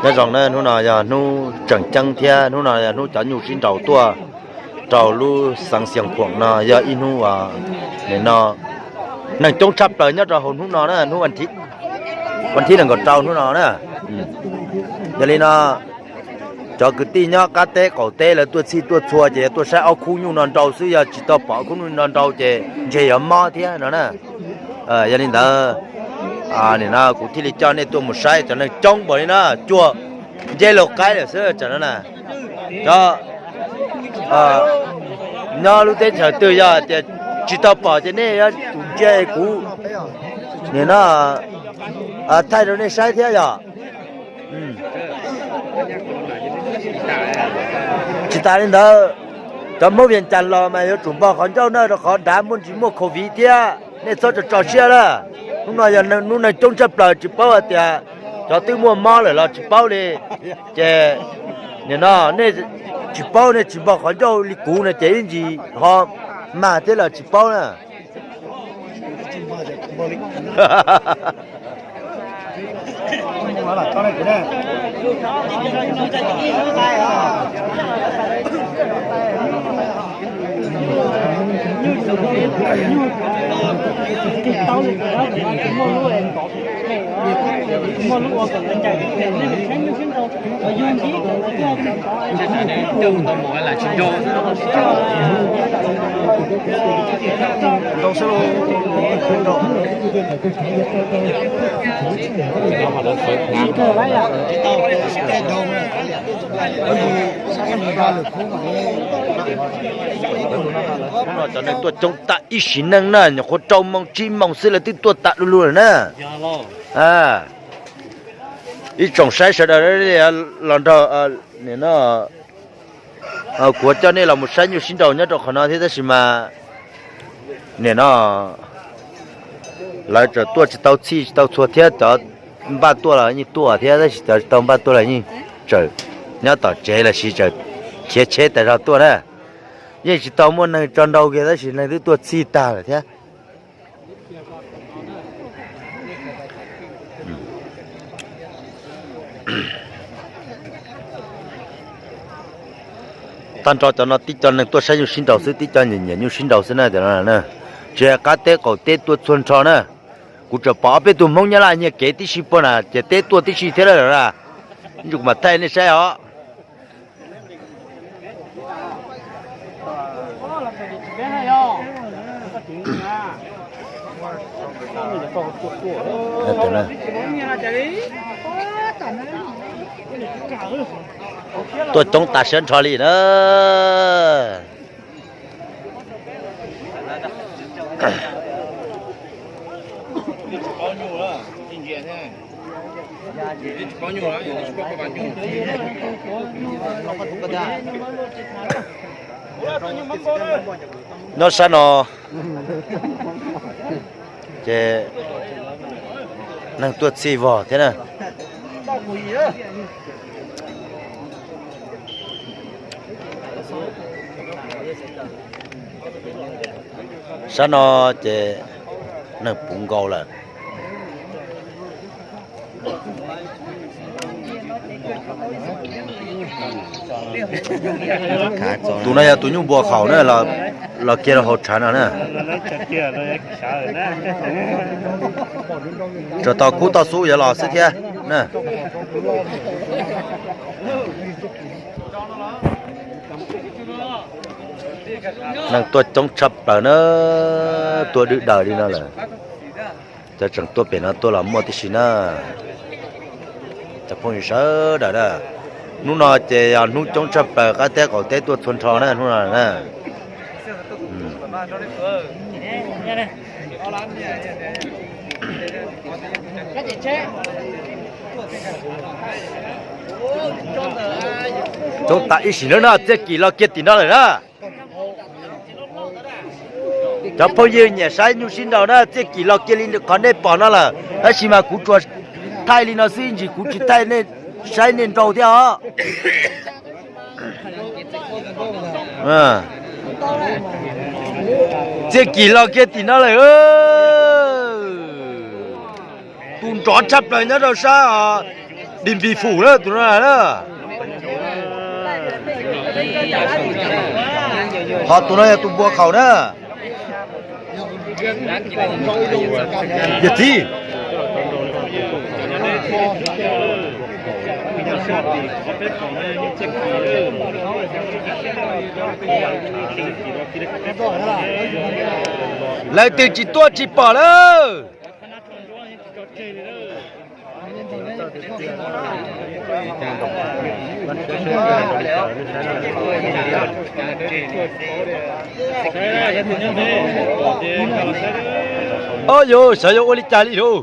Nyob zoo na, hnub no yog hnub tseem ceeb thiab hnub no yog hnub cov nyuj sib nraus tuaj rau lub xeev Xiav Khuam no yog ib hnub uas nim no neeg coob tshaj plaws nyob rau hauv hnub no na, hnub vas thib nees nkaum rau hnub no na. Yog li no, cov kwv tij nyob qab teb qaum teb lawv tuaj txhij tuaj txhua ces yog tuaj saib ob khub nyuj no nrau xwb, yog tsis tau pom ob khub nyuj no nrau ces ntshe yuav mob thiab no na. Yog li ntawd, nim no kuv thiaj li coj nej tuaj mus saib cov neeg coob npaum li no, cuag nceb laug qaib lawm xwb tam no na. Cov nyob lub teb chaws twg yog tias tsis tau pom ces nej yuav tsum ntsia kuv nim no thaij rau nej saib thiab yom. Tsis tas li ntawd, cov Hmoob Vias Cas los mas yuav tsum npog qhov ncauj na, rau qhov nrad muaj ntsis muaj covid thiab, nej txhob tso tso siab na. Hnub no yog hnub neeg coob tshaj plaws, tsis paub hais tias cov twb muaj mob lawm los tsis paub li. Ces nim no nej tsis paub, nej tsis npog qhov ncauj li kuv no ces ib ntsis ho mag thiab los tsis paub na. Hnub no cov neeg tuaj coob tas ib sim neej na, nyuam qhuav rau moos tsib moos xwb lawv twb tuaj tas du lug lawm na. Ib tsoom saib sawv daws los nrog, nim no kuv coj nej los mus saib nyuj sib nraus nyob rau qhov no thiab, tab sis mas nim no lawv tseem tuaj tsis tau txhij tsis tau txhua thiab, cov npaj tuaj los yeej tuaj thiab, tab sis cov tsis tau npaj tuaj los yeej tseem nyob tom tsev los sis tseem khiav tsheb tas zog tuaj na. Yeej tsis tau muaj neeg tso nrau kiag tab sis neeg twb tuaj txhij tag lawm thiab. Tag nrho cov no tib co neeg tuaj saib nyuj sib nraus xwb, tib co nyiam nyiam nyuj sib nraus xwb na, cov no na. Tsis hais qab teb qaum teb tuaj txhua nrho na. Kuv tseem pom ob peb tug Hmoob Nyab Laj nyiag kev tib si puag na ces teb tuaj tib si thiab lawm na. Ib ntsis kuv mam thaij nej saib os. Tuaj coob tas siab nrho li na. Nyob sab no ces neeg tuaj txhij vog thiab na. Sab no ces neeg puv nkaus lawm. Tus no yog tus nyuj npua khaum na, los kiag rau hauv tshav no na. Tsuas tau kub toj xub yuav los xwb thiab na. Neeg tuaj coob tshaj plaws na, tuaj dwb daws li no lawm. Cov tseem tuaj pem no tuaj los muaj tib si na. Cov phooj ywg sawv daws na, hnub no ces yog hnub coob tshaj plaws, qab teb qaum teb tuaj txhua nrho na hnub no na. Coob tas ib sim neej na, txiaj kim los kiag tim no lawm na. Cov phooj ywg nyiam saib nyuj sib nraus na, txiaj kim los kiag li qhov nej pom no lawm, tab sis mas kuv tsuas thaij li no xwb, ib ntsis kuv tsis thaij nej saib nej nrau thiab os. Txiaj kim los kiag tim no lawm. Tus nrov tshaj plaws nyob rau sab Dij Npis Fum na, tus no na. Ho tus no yog tus npua khaum na. Yawm txiv, lawv twb tsis tuaj tsis pom lawm. Ob, yus xyov yuav ua li cas li lauj.